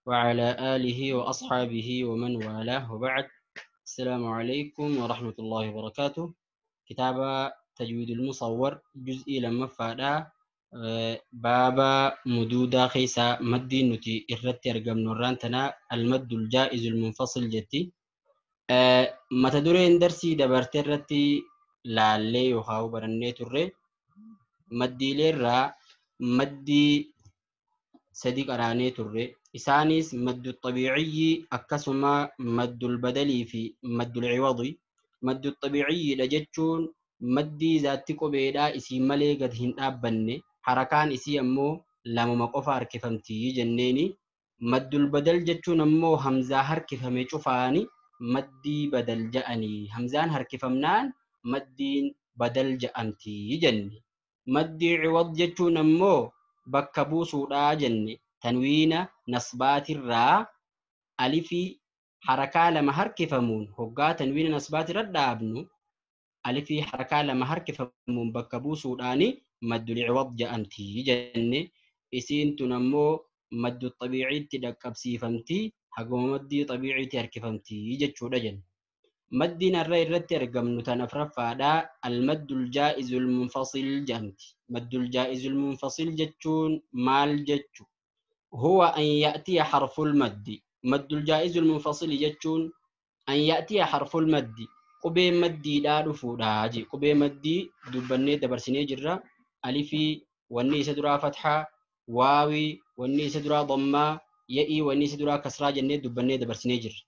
وعلى آله وأصحابه ومن والاه وبعد. السلام عليكم ورحمة الله وبركاته. كتاب تجويد المصور جزء لما فادا بابا مدودا خيسا مدي نتي إرتي أرقم نورانتنا المد الجائز المنفصل جتي. Mata dureen darsii dabarte irratti laallee yookaan barannee turre maddiileerraa maddii sadi qaraanee turre. Isaanis maddu xabiiciyyi, akkasuma maddul badalii fi maddul ciwadi. Maddu xabiiciyyiidha jechuun maddii zaatti qubeedhaa isii malee gad hin dhaabbanne, harakaan isii ammoo lamuma qofa harkifamtii jenneeni. Maddul badal jechuun ammoo hamzaa harkifame cufaani maddii badal ja'anii, hamzaan harkifamnaan maddiin badal ja'amtii jenne. Maddii ciwad jechuun ammoo bakka buusuudhaa jenne. Tanwiina nasbaatirraa alifii harakaa lama harkifamuun hoggaa tanwiina nasbaatirra dhaabnu alifii harakaa lama harkifamuun bakka buusuudhaani maddul ciwad ja'amtii jenne. Isiin tun ammoo maddu xabiiciitti dhaqqabsiifamtii, haguma maddii xabiiciitti harkifamtii jechuudha jenne. Maddiin har'a irratti argamnu tan afuraffaadhaa almaddul jaa'izul munfasil jedhamti. Maddul jaa'izul munfasil jechuun maal jechu? Huwa an ya'tiya harful maddi. Maddul jaa'izul munfasil jechuun an ya'tiya harful maddi. Qubee maddiidhaa dhufuudha je. Qubee maddii dubbannee dabarsinee jirra. Alifii wanni isa duraa fathaa, waawii wanni isa duraa dammaa, ya'ii wanni isa duraa kasraa jennee dubbannee dabarsinee jirra.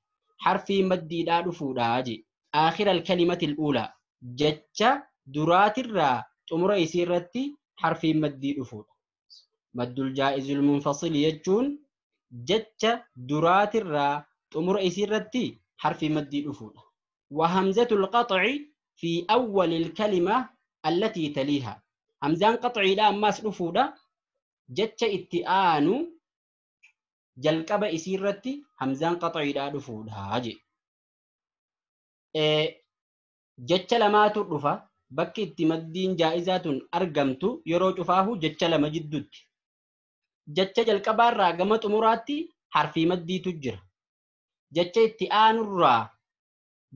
Harfii maddiidhaa dhufuudha je. Aakhira alkalimati al'uulaa, jecha duraatirraa xumura isii irratti harfii maddii dhufuudha. Maddul jaa'izul munfasil jechuun jecha duraatirraa xumura isii irratti harfii maddii dhufuudha. Wa hamzatul qaxci fi awwali alkalima allatii taliiha. Hamzaan qaxciidha ammaas dhufuudha. Jecha itti aanu jalqaba isii irratti hamzaan qaxciidhaa dhufuudha je. Jecha lamaatu dhufa. Bakki itti maddiin jaa'izaa tun argamtu yeroo cufaahu jecha lama jidduutti. Jecha jalqabaarraa gama xumuraatti harfii maddiitu jira. Jecha itti aanurraa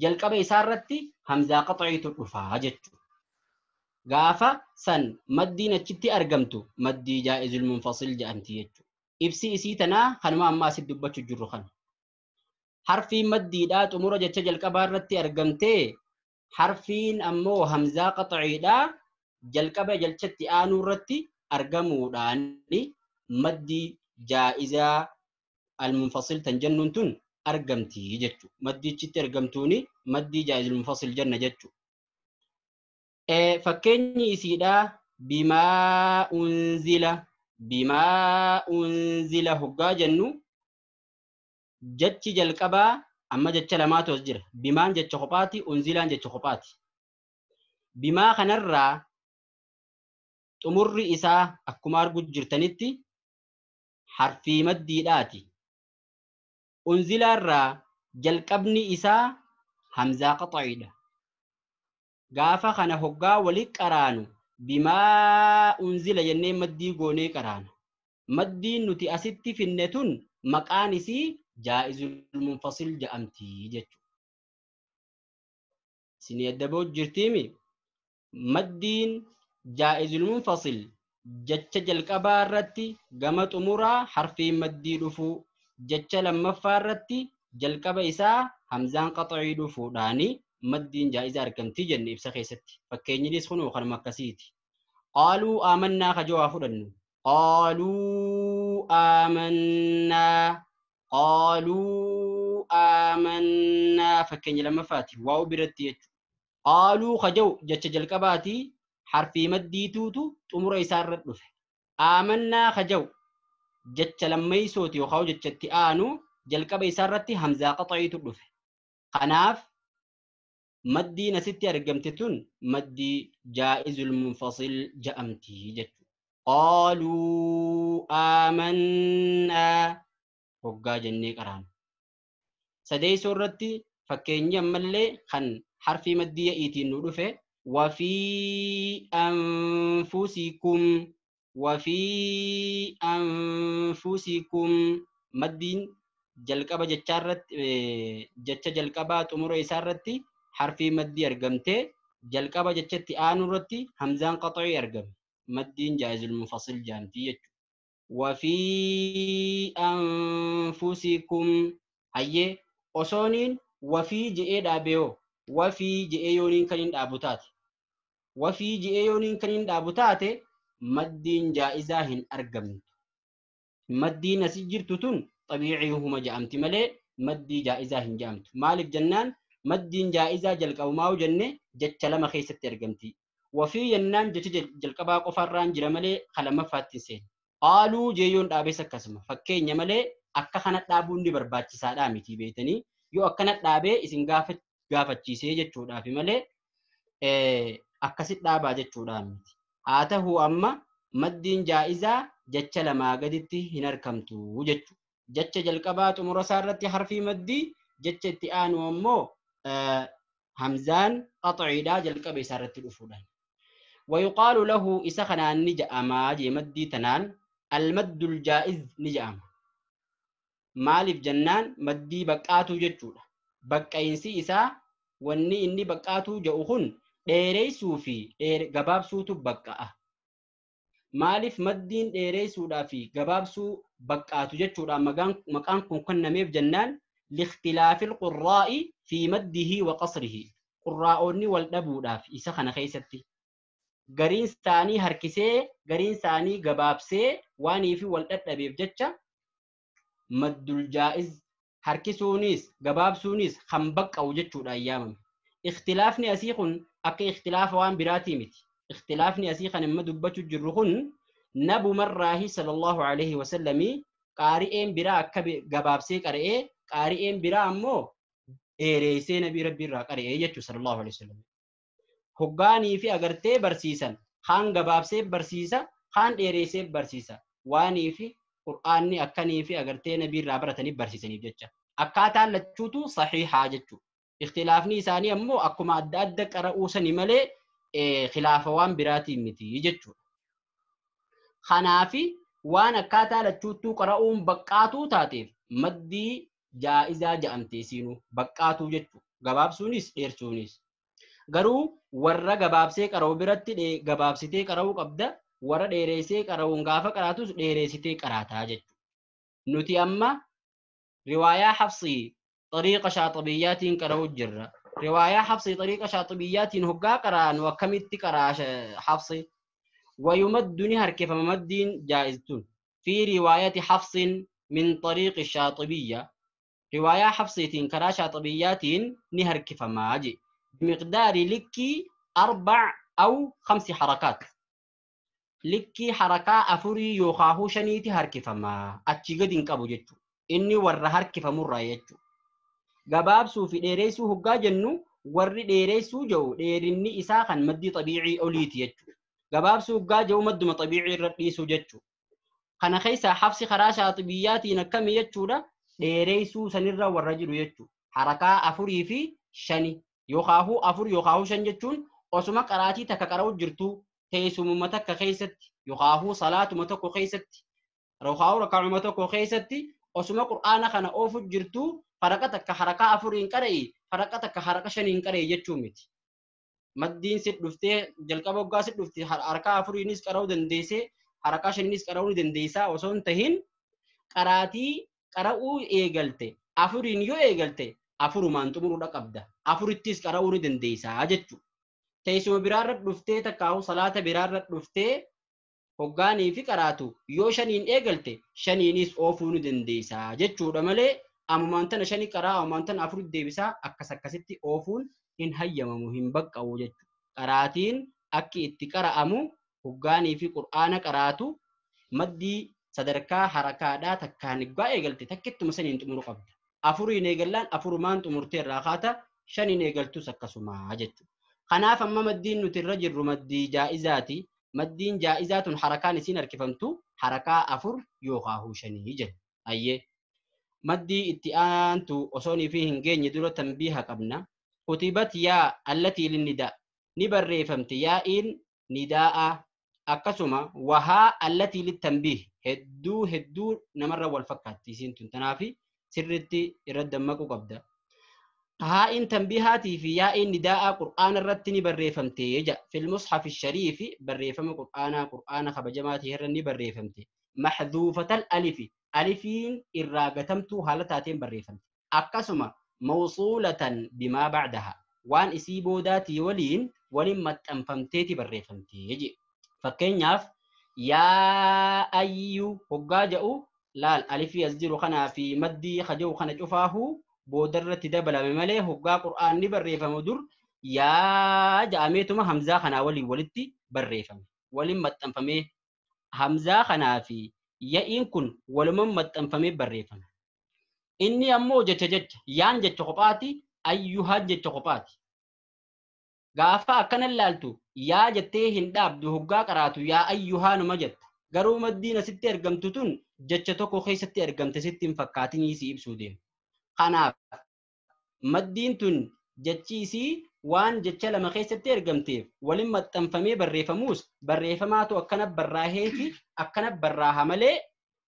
jalqaba isaarratti hamzaa qaxciitu dhufaa jechuudha. Gaafa san maddiin achitti argamtu maddii jaa'izul munfasil jedhamti jechuudha. Ibsi isii tanaa kanuma ammaa asitti dubbachuu jirru kana. Harfiin maddiidhaa xumura jecha jalqabaa irratti argamtee, harfiin ammoo hamzaa qaxciidhaa jalqaba jechatti aanuu irratti argamuudhaan maddii jaa'izaa almunfasil tan jennuun tun argamti jechuudha. Maddichitti argamtuuni maddii jaa'izul munfasil jenna jechuudha. Fakkeenyi isiidhaa bimaa unzila. Bimaa unzila hoggaa jennu jechi jalqabaa amma jecha lamaatu as jira. Bimaan jecha kophaati, unzilaan jecha kophaati. Bimaa kanarraa xumurri isaa akkuma argu jirtanitti harfii maddiidhaati. Unzilaarraa jalqabni isaa hamzaa qaxa'iidha. Gaafa kana hoggaa wali qaraanu bimaa unzila jennee maddii goonee qaraana. Maddiin nuti asitti finne tun maqaan isii jaa'izul munfasil jedhamti jechuudha. Isinii adda ba'u jirtiimi? Maddiin jaa'izul munfasil jecha jalqabaa irratti gama xumuraa harfiin maddii dhufuu, jecha lammaffaa irratti jalqaba isaa hamzaan qaxcii dhufuudhaani maddiin jaa'iza argamti jenne ibsa keessatti. Fakkeenyinis kunoo kanuma akkasiiti. Qaaluu aamannaa kajoo haa fudhannu. Qaaluu aamannaa. Qaaluu aamannaa fakkeenya lammaffaati. Waa'u biratti jechuudha. Qaaluu kajoo jecha jalqabaati harfii maddiituutu xumura isaarra dhufe. Aamannaa kajoo jecha lammeeysooti yookaan jecha itti aanu jalqaba isaarratti hamzaa qaxa'iitu dhufe. Kanaaf maddiin asitti argamte tun maddii jaa'izul munfasil ja'amti jechuudha. Qaaluu aamannaa hoggaa jennee qaraana. Sadeessoo irratti fakkeenyi ammallee kan harfii maddii ya'iitiin nu dhufe wafii anfusikum, wafii anfusikum. Maddiin jalqaba jechaarratti jecha jalqabaa xumura isaarratti harfii maddii argamtee jalqaba jechatti aanu irratti hamzaan qaxii argame. Maddiin jaa'izul munfasil jaamtii jechuudha. Wafii anfusikum hayyee osooniin wafii je'ee dhaabe yoo wafii je'ee yooniin kan hin dhaabu taate wafii je'ee yooniin kan hin dhaabu taate maddiin jaa'izaa hin argamtu. Maddiin asii jirtu tun xabiicii huma ja'amti malee maddii jaa'izaa hin ja'amtu. Maaliif jennaan maddiin jaa'izaa jalqabumaa jenne jecha lama keessatti argamti. Wafii jennaan jecha jalqabaa qofarraan jira malee kalamaffaatti hin seenu. Qaaluu jeeyoon dhaabees akkasuma fakkeenya malee akka kana dhaabuun ni barbaachisaadhaa miti beetanii yoo akkana dhaabee isin gaafachiisee jechuudhaafi malee akkasit dhaabaa jechuudhaa miti. Haa ta'u amma maddiin jaa'izaa jecha lamaa gaditti hin argamtu jechuudha. Jecha jalqabaa xumura isaa irratti harfii maddii jecha itti aanu ammoo hamzaan qaxiidhaa jalqaba isaa irratti dhufuudhaan. ويقال له إسا خنان نجأما جي مدي تنان المد الجائز نجأما. مالف جنان مدي بقاتو جتشودا. بقاينسي إسا wanni inni baqqaatuu jedhu kun dheereessuu fi gabaabsuutu baqqa'a. Maaliif maddiin dheereessuudhaa fi gabaabsuu baqqaatu jechuudha maqaan kun kennameef jennaan likhtilaafil qurraa'i fi maddihi wa qasrihi. Qurraa'onni wal dhabuudhaaf isa kana keessatti. Gariin isaanii harkisee gariin isaanii gabaabsee waanii fi wal dhadhabeef jecha maddul jaa'iz harkisuunis gabaabsuunis kan baqqa'u jechuudha ayyaamame. Ikhtilaafni asii kun akka ikhtilaafa waan biraatii miti. Ikhtilaafni asii kan amma dubbachuu jirru kun nabumarraahi sallallahu alaihi wasallamii qaari'een biraa akka gabaabsee qara'ee qaari'een biraa ammoo dheereessee nabii rabbii irraa qara'ee jechuu sallallahu alaihi wasallam. Hoggaanii fi agartee barsiisan kaan gabaabsee barsiisa kaan dheereessee barsiisa waanii fi qur'aanni akkanii fi agartee nabii irraa baratanii barsiisaniif jecha. Akkaataan lachuutu saxiihaa jechuudha. Ikhtilaafni isaanii ammoo akkuma adda adda qara'uu sani malee khilaafa waan biraatiin miti jechuudha. Kanaafi waan akkaataa lachuuttuu qara'uun baqqaatuu taateef maddii jaa'izaa ja'amtee siinuu baqqaatuu jechuudha. Gabaabsuunis dheersuunis. Garuu warra gabaabsee qara'u biratti gabaabsitee qara'uu qabda. Warra dheereessee qara'uun gaafa qaraatus dheereessitee qaraataa jechuudha. Nuti amma riwaayaa Hafsii xariiqa shaaxibiyyaatiin qara'uu jirra. Riwaayaa Hafsii xariiqa shaaxibiyyaatiin hoggaa qaraanu akkamitti qaraa Hafsi? Wayumaddu ni harkifama maddiin jaa'iztuun. Fi riwaayati Hafsin min xariiqi shaaxibiyya. Riwaayaa Hafsiitiin karaa shaaxibiyyaatiin ni harkifamaa je. Bimiqdaari likkii 4 aw 5 harakaat. Likkii harakaa 4 yookaan 5 harkifamaa achi gadi hin qabu jechuudha. Inni warra harkifamurraa jechuudha. Gabaabsuu fi dheereessuu hoggaa jennu warri dheereessuu jedhu dheerinni isaa kan maddii xabiicii oliiti jechuudha. Gabaabsuu hoggaa jedhu madduma xabiicii irra dhiisuu jechuudha. Kana keessaa Hafsi karaa shaaxibiyyaatiin akkamii jechuudha dheereessuu sanirra warra jiru jechuudha. Harakaa 4 fi 5 yookaan 4 yookaan 5 jechuun osuma qaraatii takka qara'u jirtu teessumuma takka keessatti yookaan salaatuma tokko keessatti yookaan rakaa'uma tokko keessatti osuma qur'aana kana oofu jirtu faraqa takka harakaa 4 qara'i faraqa takka haraka 5 qara'i jechuu miti. Maddiin sit dhuftee jalqaba hoggaa sit dhufte harakaa 4nis qara'uu dandeessee harakaa 5nis qara'uu ni dandeessaa osoo hin tahin qaraatii qara'uu eegalte 4 yoo eegalte 4 xumuruudha qabda. 4ttis qara'uu ni dandeessaa jechuudha. Teessuma biraarra dhuftee takkaahu salaata biraarra dhuftee hoggaanii fi qaraatu yoo 5 eegalte 5nis oofuu ni dandeessaa jechuudha malee ammumaan tana 5 qaraa ammumaan tana 4 deebisaa akkas akkasitti oofuun hin hayyamamu hin baqqa'u jechuudha. Qaraatiin akki itti qara'amu hoggaanii fi qur'aana qaraatu maddii sadarkaa harakaadhaa takkaan hoggaa eegalte takkittuma saniin xumuru qabda. 4 eegallaan 4 xumurtee irraa kaata 5 eegaltus akkasumaa jechuudha. Kanaaf amma maddiin nuti irra jirru maddii jaa'izaati. Maddiin jaa'izaa tun harakaan isiin harkifamtu harakaa 4 yookaan 5 jenna. Ayyee maddii itti aantu osoonii fi hin geenye dura tanbiiha qabna. Kutibat yaa allatii linnidaa ni barreeffamte yaa'iin nidaa'a Akkasuma wahaa allatii littanbiih hedduu hedduu namarra wal fakkaatti isiin tun tanaafi sirritti irratti dammaquu qabda. Haa'iin tanbiihaatii fi yaa'iin nidaa'aa qur'aana irratti ni barreeffamte jedha. Fil mushafi shariifi barreeffama qur'aanaa qur'aana kabajamaa ta'e irra ni barreeffamte. Maxduufatal alifi alifiin irraa gatamtuu haala taateen barreeffamte. Akkasuma mawsuulatan bimaa bacdaha waan isii boodaatii waliin waliin maxxanfamteeti barreeffamte jedhe. Fakkeenyaaf yaa ayyu hoggaa jedhu laal alifii as jiru kanaa fi maddii kaja'u kana cufaahuu boodarratti dabalame malee hoggaa qur'aanni barreeffamu dur yaa ja'ameetuma hamzaa kanaa waliin walitti barreeffame. Waliin maxxanfamee hamzaa kanaa fi ya'iin kun walumaan maxxanfamee barreeffame. Inni ammoo jecha jecha yaan jecha kophaati ayyuhaan jecha kophaati. Gaafa akkana ilaaltu yaa jettee hin dhaabdu hoggaa qaraatu yaa ayyuhaanuma jetta. Garuu maddiin asitti argamtu tun jecha tokko keessatti argamte sitti hin fakkaatinii si ibsuu deema. Kanaaf maddiin tun jechi isii waan jecha lama keessatti argamteef waliin maxxanfamee barreeffamuus barreeffamaatu akkana barraaheeti akkana barraaha malee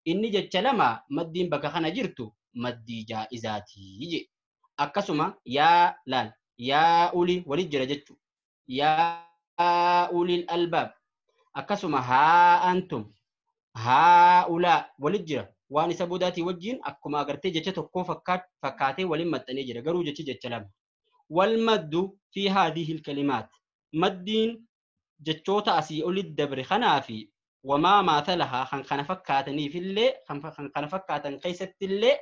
inni jecha lama maddiin bakka kana jirtu maddii jaa'izaatii jedhe. Akkasuma yaa laal yaa uli walit jira jechu yaa ulil albaab akkasuma haa antum haa ulaa walit jira waan isa boodaatii wajjin akkuma agartee jecha tokkoo fakkaatee waliin maxxanee jira garuu jechi jecha lama. Wal maddu fi haadihi kalimaat maddiin jechoota asii olitti dabre kanaa fi wamaa maatalahaa kan kana fakkaataniifillee kan kana fakkaatan keessattillee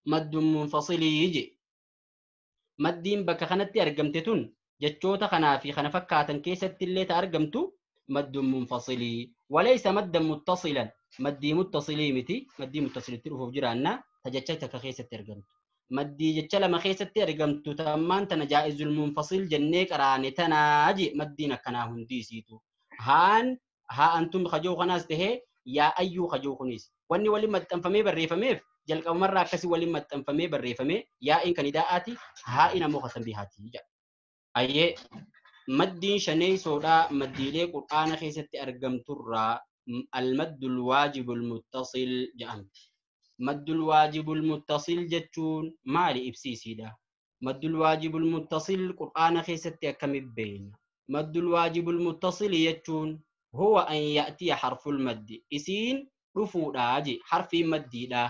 maddun munfasilii je. Maddiin bakka kanatti argamte tun jechoota kanaa fi kana fakkaatan keessattillee ta argamtu maddun munfasilii walaysa maddan muttasilan maddii muttasilii miti maddii muttasilitti dhufuuf jiraanna ta jecha takka keessatti argamtu. Maddii jecha lama keessatti argamtu tammaan tana jaa'izul munfasil jennee qaraane tanaa je maddiin akkanaa hundi isiitu. Haan haa antum kajoo kanaas tahee yaa ayyuu kajoo kunis wanni waliin maxxanfamee barreeffameef jalqabumarraa akkasii waliin maxxanfamee barreeffamee yaa'iin kan idaa'aati haa'iin ammoo kan tanbiihaati jedha. Ayyee maddiin shaneeysoodhaa maddiilee qur'aana keessatti argamturraa almaddul waajibul muttasil jedhamti. Maddul waajibul muttasil jechuun maali ibsiisiidha? Maddul waajibul muttasil qur'aana keessatti akkamitti beekna? Maddul waajibul muttasil jechuun huwa an ya'tiya harful maddi isiin dhufuudhaa je harfii maddiidha.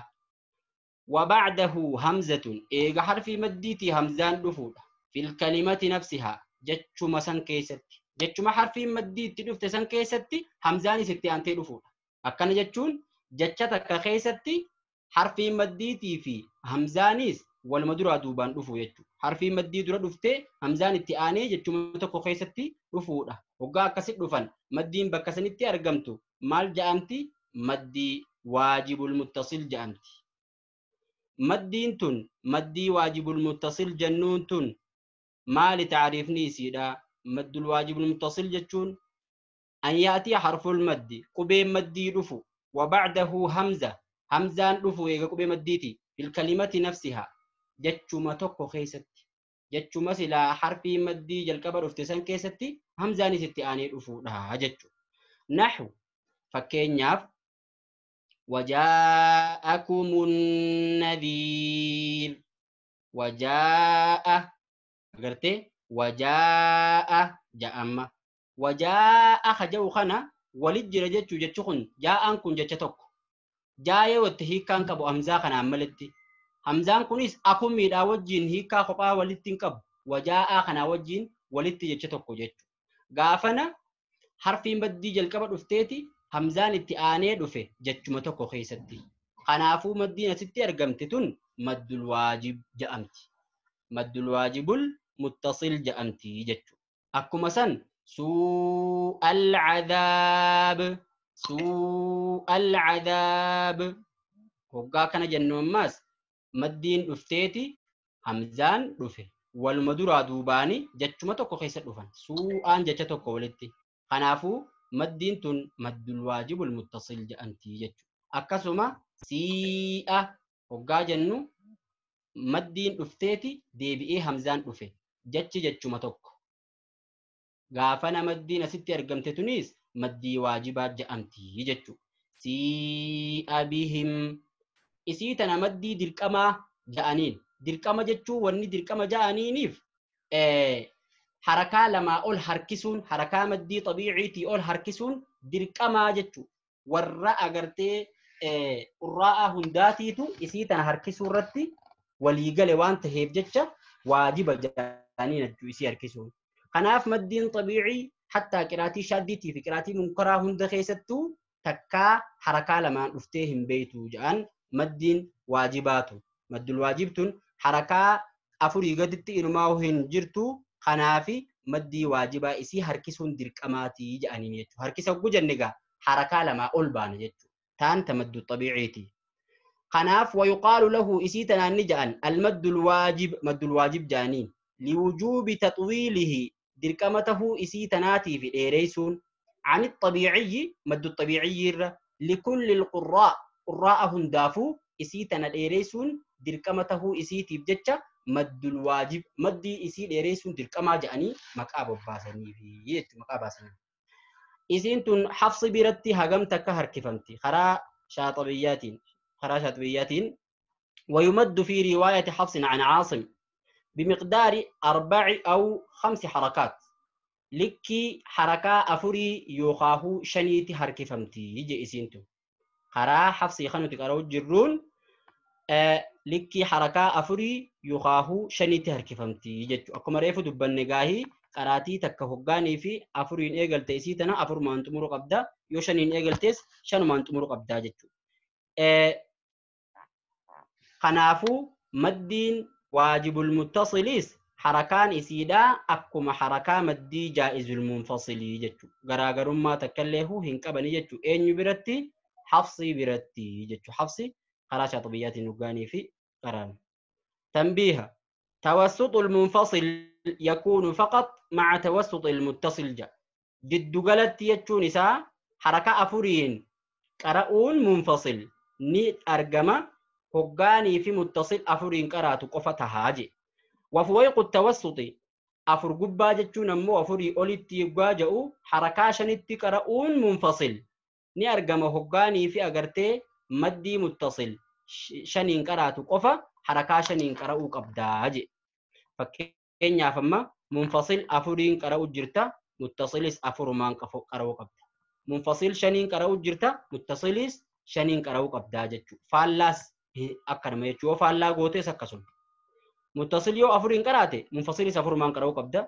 وبعده همزة إيجا حرف مديتي همزان دفودة في الكلمة نفسها جتشما سن كيستي جتشما حرف مديتي دفت سن كيستي همزان ستي أنتي دفودة أكن جتشون جتشتك كيستي حرف مديتي في همزانيس والمدرة دوبان دفو جتشو حرف مدي درا دفتي همزان التي جتشما تكو كيستي دفودة وقا كسيت دفن مدين بكسنتي أرقمتو مال جأمتي مدي واجب المتصل جأمتي. مدين تن مدي واجب المتصل جنون تن ما لتعريفني سيدا مد الواجب المتصل جتون أن يأتي حرف المد قبي مدي رفو وبعده همزة همزان رفو يقبي قبي مديتي في الكلمة نفسها جتشما تكو خيست جتشما سلا حرف مدي جلقبر افتسان كيستي همزان ستي آني رفو لها جتشو. نحو فكين وجاءكم النذير وجاء قرتي وجاء جاء وجاء خجو خنا ولجر جتشو جتشو خن جاء كن جتشتك جاء وتهي كان كبو همزة خنا عملتي همزان كنيس أكو ميدا وجين هي كا خبا ولتين كب وجاء خنا وجين ولتي جتشتك جتشو غافنا حرفين بدي جلقبر افتيتي همزان itti aanee dhufe jechuma tokko keessatti. Kanaafuu maddiin asitti argamte tun maddul waajib jedhamti. Maddul waajibul muttasil jedhamti jechuudha. Akkuma san suu'al cadaab suu'al cadaab hoggaa kana jennu ammaas maddiin dhufteeti hamzaan dhufe waluma duraa duubaani jechuma tokko keessa dhufan suu'aan jecha tokko walitti. Kanaafuu maddiin tun maddul waajibul muttasil jedhamti jechuudha. Akkasuma sii'a hoggaa jennu maddiin dhufteeti deebi'ee hamzaan dhufe jechi jechuma tokko. Gaafana maddiin asitti argamte tunis maddii waajibaa ja'amti jechuudha. Sii'a bihim isii tana maddii dirqamaa ja'aniin. Dirqama jechuun wanni dirqama ja'aniiniif harakaa lamaa ol harkisuun harakaa maddii xabiiciitii ol harkisuun dirqamaa jechuudha. Warra agartee qurraa'aa hundaatiitu isii tana harkisuu irratti waliigale waan taheef jecha waajiba ja'aniin jechuu isii harkisuun. Kanaaf maddiin xabiicii hattaa qiraatii shaaddiitii fi qiraatii munkaraa hunda keessattuu takkaa harakaa lamaan dhuftee hin beeytu ja'an maddiin waajibaatu. Maddul waajibtuun harakaa afurii gaditti inumaa hin jirtu kanaafi maddii waajibaa isii harkisuun dirqamaatii ja'aniin jechuudha. Harkisa hogguu jenne egaa harakaa lamaa ol baana jechuudha. Taan tamaddu xabiiciiti. Kanaaf wayuqaalu lahu isii tanaan ni ja'an almaddul waajib maddul waajib ja'aniin liwujuubi taxwiilihi dirqama tahuu isii tanaatii fi dheereysuun عن الطبيعي مد الطبيعي لكل القراء قراء هندافو isii tana dheereysuun dirqama tahuu isiitiif jecha maddul waajib maddii isii dheereysuun dirqamaa ja'anii maqaa bobbaasaniifi jechuudha maqaa baasanii. Isiin tun hafsi biratti hagam takka harkifamti karaa shaaxabiyyaatiin ويمد في رواية حفص عن عاصم بمقدار 4 أو 5 حركات لكي حركة أفري يوخاهو شنيتي هركفمتي يجي إسينتو karaa hafsii kan nuti qara'u jirruun likkii harakaa afurii yookaahuu shaniitti harkifamti jechuudha. Akkuma reefu dubbanne gaahii qaraatii takka hoggaanii fi afuriin eegalte isii tana afurumaan xumuruu qabda. Yoo shaniin eegaltes shanumaan xumuruu qabdaa jechuudha. Kanaafuu maddiin waajibul muttasiliis harakaan isiidhaa akkuma harakaa maddii jaa'izul munfasilii jechuudha. Garaagarummaa takka illee hin qabani jechuudha. Eenyu biratti? حفصي برتي جتشو حفصي قرا شاطبيات نقاني في قران. تنبيه توسط المنفصل يكون فقط مع توسط المتصل جا جد قالت يتشو نساء حركة أفورين قرؤون منفصل ني أرجمة هقاني في متصل أفورين قرات قفتها هاجي. وفويق التوسط أفر قبا جتشو نمو أفوري أوليتي قاجأو حركة شنتي قرؤون منفصل ni argama hoggaanii fi agartee maddii muttasil shaniin qaraatu qofa harakaa shaniin qara'uu qabdaa je. Fakkeenyaaf amma munfasil afuriin qara'uu jirta muttasilis afurumaan qara'uu qabda. Munfasil shaniin qara'uu jirta muttasilis shaniin qara'uu qabdaa jechuudha. Faallaas akkanuma jechuudha. Yoo faallaa gootes akkasuma. Muttasil yoo afuriin qaraate munfasilis afurumaan qara'uu qabda.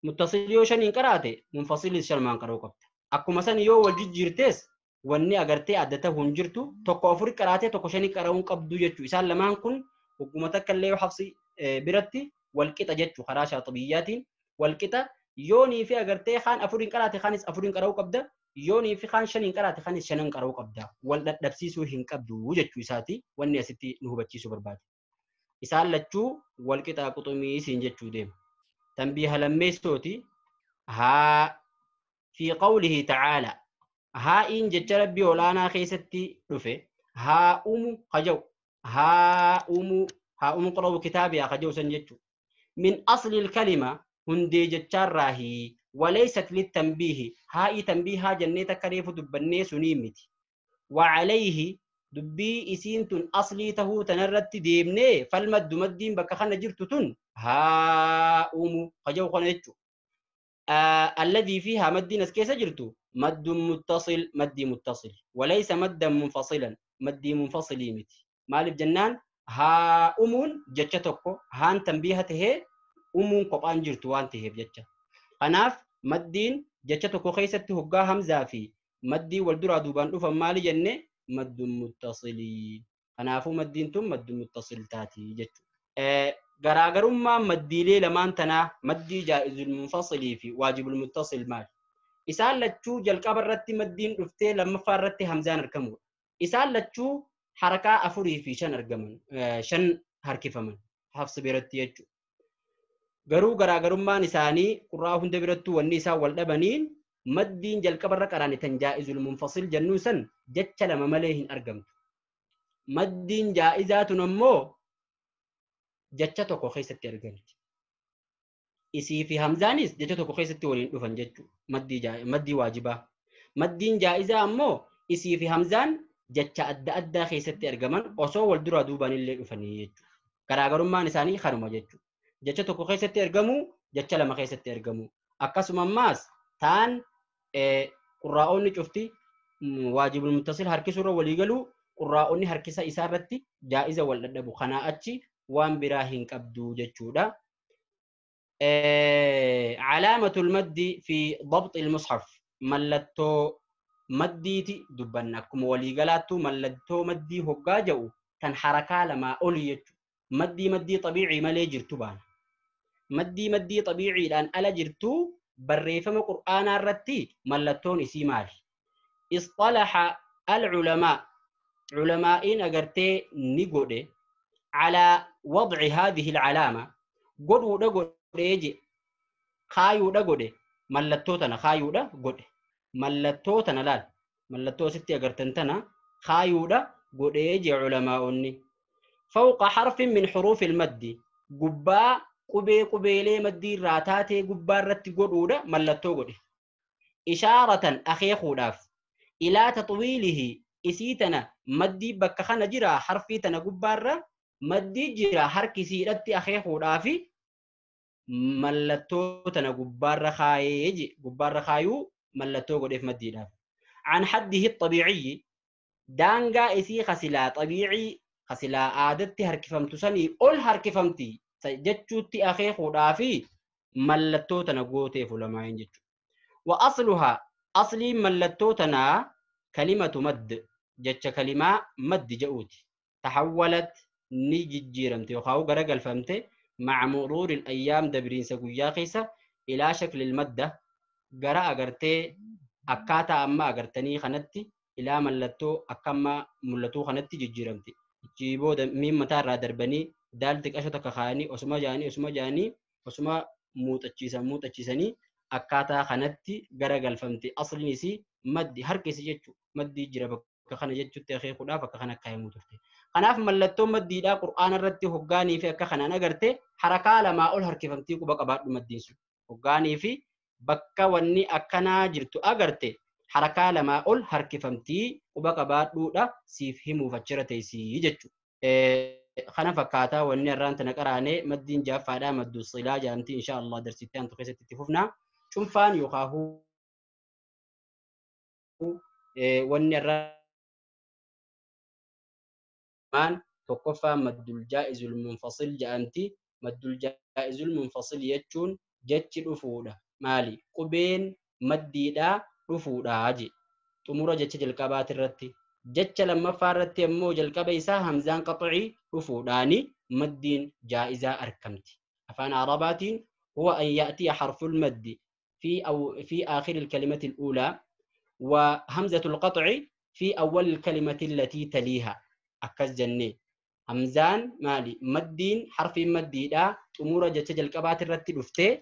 Muttasil yoo shaniin qaraate munfasilis shanumaan qara'uu qabda. Akkuma san yoo wal jijjiirtes wanni agartee adda ta'uu hin jirtu tokko afuri qaraatee tokko shanii qara'uun qabdu jechuudha. Isaan lamaan kun hogguma takka illee yoo hafsi biratti wal qixa jechuudha karaa shaaxibiyyaatiin wal qixa yoonii fi agartee kaan afuriin qaraate kaanis afuriin qara'uu qabda yoonii fi kaan shaniin qaraate kaanis shanan qara'uu qabda wal dadhabsiisuu hin qabdu jechuu isaati wanni asitti nu hubachiisuu barbaade. Isaan lachuu wal qixaa quxumii isiin jechuu deema. Tanbiiha lammeessooti haa في قوله تعالى ها إن جت ربي ولانا خيستي رفي ها أم خجو ها أم ها أم قرأوا كتابي خجو سنجتو من أصل الكلمة هندي جت راهي وليست للتنبيه هاي تنبيها جنة كريف دبني سنيمتي وعليه دبي إسينتن أصلي تهو تنرت ديمني فالمد مدين بك خنا جرتتن ها أم خجو خنجتو الذي فيها مد نسكيس جرتو مد متصل مد متصل وليس مدا منفصلا مد منفصل متي مالف جنان ها أمون جتشتكو هان تنبيهته أمون قبان جرتو وان تهيب جتش قناف مدين جتشتكو خيست هقا همزة في مدي والدرا دوبان أفا مالي جنة مد متصلي قنافو مدين تم مد متصل تاتي جتشو garaagarummaa maddiilee lamaan tanaa maddii jaa'izul munfasilii fi waajibul muttasil maali? Isaan lachuu jalqaba irratti maddiin dhuftee lammaffaa irratti hamzaan argamudha. Isaan lachuu harakaa 4 fi 5 argaman 5 harkifaman hafsi biratti jechuudha. Garuu garaagarummaan isaanii qurraa hunda birattuu wanni isaan wal dhabaniin maddiin jalqaba irra qaraane tan jaa'izul munfasil jennuu san jecha lama malee hin argamtu. Maddiin jaa'izaatun ammoo jecha tokko keessatti argamti. Isii fi hamzaanis jecha tokko keessatti waliin dhufan jechuudha. Maddii waajibaa. Maddiin jaa'izaa ammoo isii fi hamzaan jecha adda addaa keessatti argaman osoo wal duraa duubaan illee dhufanii jechuudha. Garaagarummaan isaanii kanuma jechuudha. Jecha tokko keessatti argamu, jecha lama keessatti argamu. Akkasuma ammaas taan qurraa'onni cufti waajibul muttasil harkisuurra walii galuu qurraa'onni harkisa isaarratti jaa'iza wal dhadhabu. Kanaa achi waan biraa hin qabdu jechuudha. Calaamatul maddi fi dabxi ilmushaf mallattoo maddiiti dubbanna. Akkuma waliigalaattuu mallattoo maddii hoggaa jedhu tan harakaa lamaa olii jechuudha. Maddii maddii xabiicii malee jirtu baana. Maddii maddii xabiiciidhaan ala jirtu barreeffama qur'aanaa irratti mallattoon isii maali? Isxalaha al-culamaa culamaa'iin agartee ni godhe calaa wadci haadihi alcalaama godhuudha godhee je kaayuudha godhe mallattoo tana kaayuudha godhe mallattoo tana laal mallattoo asitti agartan tana kaayuudha godhee je culamaa'onni fawqa harfin min xuruufi ilmaddi gubbaa qubee qubeelee maddii irraa taatee gubbaa irratti godhuudha mallattoo godhe ishaaratan akeekuudhaaf ilaa taxwiilihi isii tana maddii bakka kana jira harfii tana gubbaarra maddii jira harkisiidhatti akeekuudhaafi mallattoo tana gubbaarra kaayee je gubbaarra kaayuu mallattoo godheef maddiidhaaf. An haddihi xabiiciyyi daangaa isii kasilaa xabiicii kasilaa aadatti harkifamtu sanii ol harkifamti jechuutti akeekuudhaafi mallattoo tana gooteef ulamaa'in jechuudha. Wa asluhaa asliin mallattoo tanaa kalimatu madd jecha kalimaa maddi jedhuuti. Taxawwalat ni jijjiiramte yookaan garagalfamte maca muruuri ayyaam dabriinsa guyyaa keessa ilaa shaklil madda gara agartee akkaataa amma agartanii kanatti ilaa mallattoo akka amma mul'atuu kanatti jijjiiramte. Achii booda miin mataa irraa darbanii daal xiqqasho takka kaayanii osuma jaanii osuma jaanii osuma muuxachiisan muuxachiisanii akkaataa kanatti garagalfamte. Asliin isii maddi harkisi jechuudha. Maddii jira bakka kana jechuutti akeekuudhaaf akka kana kaayamuu turte. Kanaaf mallattoon maddiidhaa qur'aana irratti hoggaanii fi akka kanaan agarte harakaa lamaa ol harkifamtii quba qabaadhu maddiin sun. Hoggaanii fi bakka wanni akkanaa jirtu agarte harakaa lamaa ol harkifamtii quba qabaadhuudha siif himuuf achirra teessii jechuudha. Kana fakkaataa wanni irraan tana qaraanee maddiin jaaffaadhaa maddu silaa jaamtii insha Allah darsiitti aantu keessatti itti fufnaa. Cunfaan yookaan wanni irraan tokkoffaa maddul jaa'izul munfasil jedhamti. Maddul jaa'izul munfasil jechuun jechi dhufuudha. Maali? Qubeen maddiidhaa dhufuudha je. Xumura jecha jalqabaati irratti. Jecha lammaffaa irratti ammoo jalqaba isaa hamzaan qaxicii dhufuudhaani maddiin jaa'izaa argamti. Afaan Arabaatiin huwa an ya'tiya harful maddi في آخر الكلمة الأولى وهمزة القطع في أول الكلمة التي تليها. أكز جنة همزان مالي مدين حرف مدي دا أمور جتش جلقبات الرتب رفته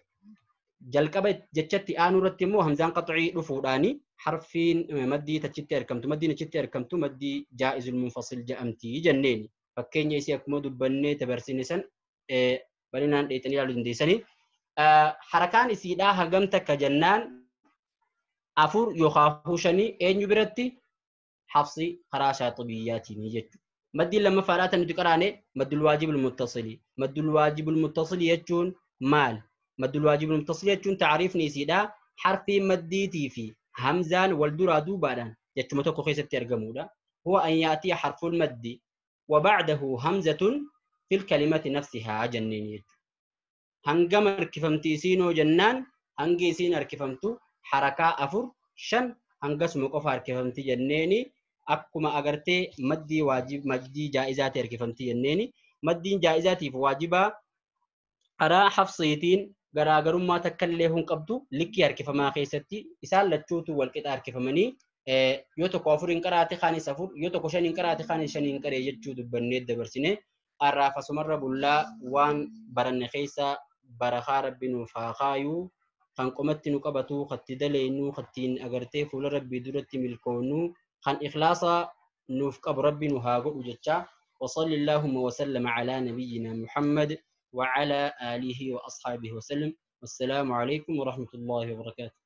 جلقبة جتشتي آنو رتمو همزان قطعي رفوداني حرفين مدي تشتي أركمتو مدي نشتي أركمتو مدي جائز المنفصل جأمتي جنيني فكين يسيك مودو بني تبرسيني سن بلنا ليتني لالو حركان isiidhaa hagam takka jennaan afur yookaan shanii eenyu biratti hafsi karaa shaaxibiyyaatiin jechuudha. Maddiin lammaffaadhaa tan nuti qaraane maddul waajibul muttasili. Maddul waajibul muttasili jechuun maal? Maddul waajibul muttasili jechuun taariifni isiidhaa harfii maddiitii fi hamzaan wal duraa duubaadhaan jechuma tokko keessatti argamudha. Huwa an yaatiya harful maddi wa ba'dahu hamzatun fil kalimati nafsihaa jenneen jechuudha. Hangam harkifamti isiinoo jennaan hangi isiin harkifamtu harakaa 4 5 hangasuma qofa harkifamti jenneeni akkuma agartee maddii waajib maddii jaa'izaati harkifamti jenneeni maddiin jaa'izaatiif waajibaa karaa hafsiitiin garaagarummaa takka illee hin qabdu likkii harkifamaa keessatti isaan lachuutu walqixa harkifamanii yoo tokko 4 hin qaraate kaanis 4 yoo tokko 5 hin qaraate kaanis 5 hin qaree jechuu dubbannee dabarsine har'aaf asumarra bullaa waan baranne keessa barakaa rabbi nuuf haa kaayuu kan qomatti nu qabatu katti daleenu kattiin agartee fuula rabbii duratti milkoonu kan ikhlaasa nuuf qabu rabbi nu haa godhu jecha. وصلى اللهم وسلم على نبينا محمد وعلى آله وأصحابه وسلم. والسلام عليكم ورحمة الله وبركاته.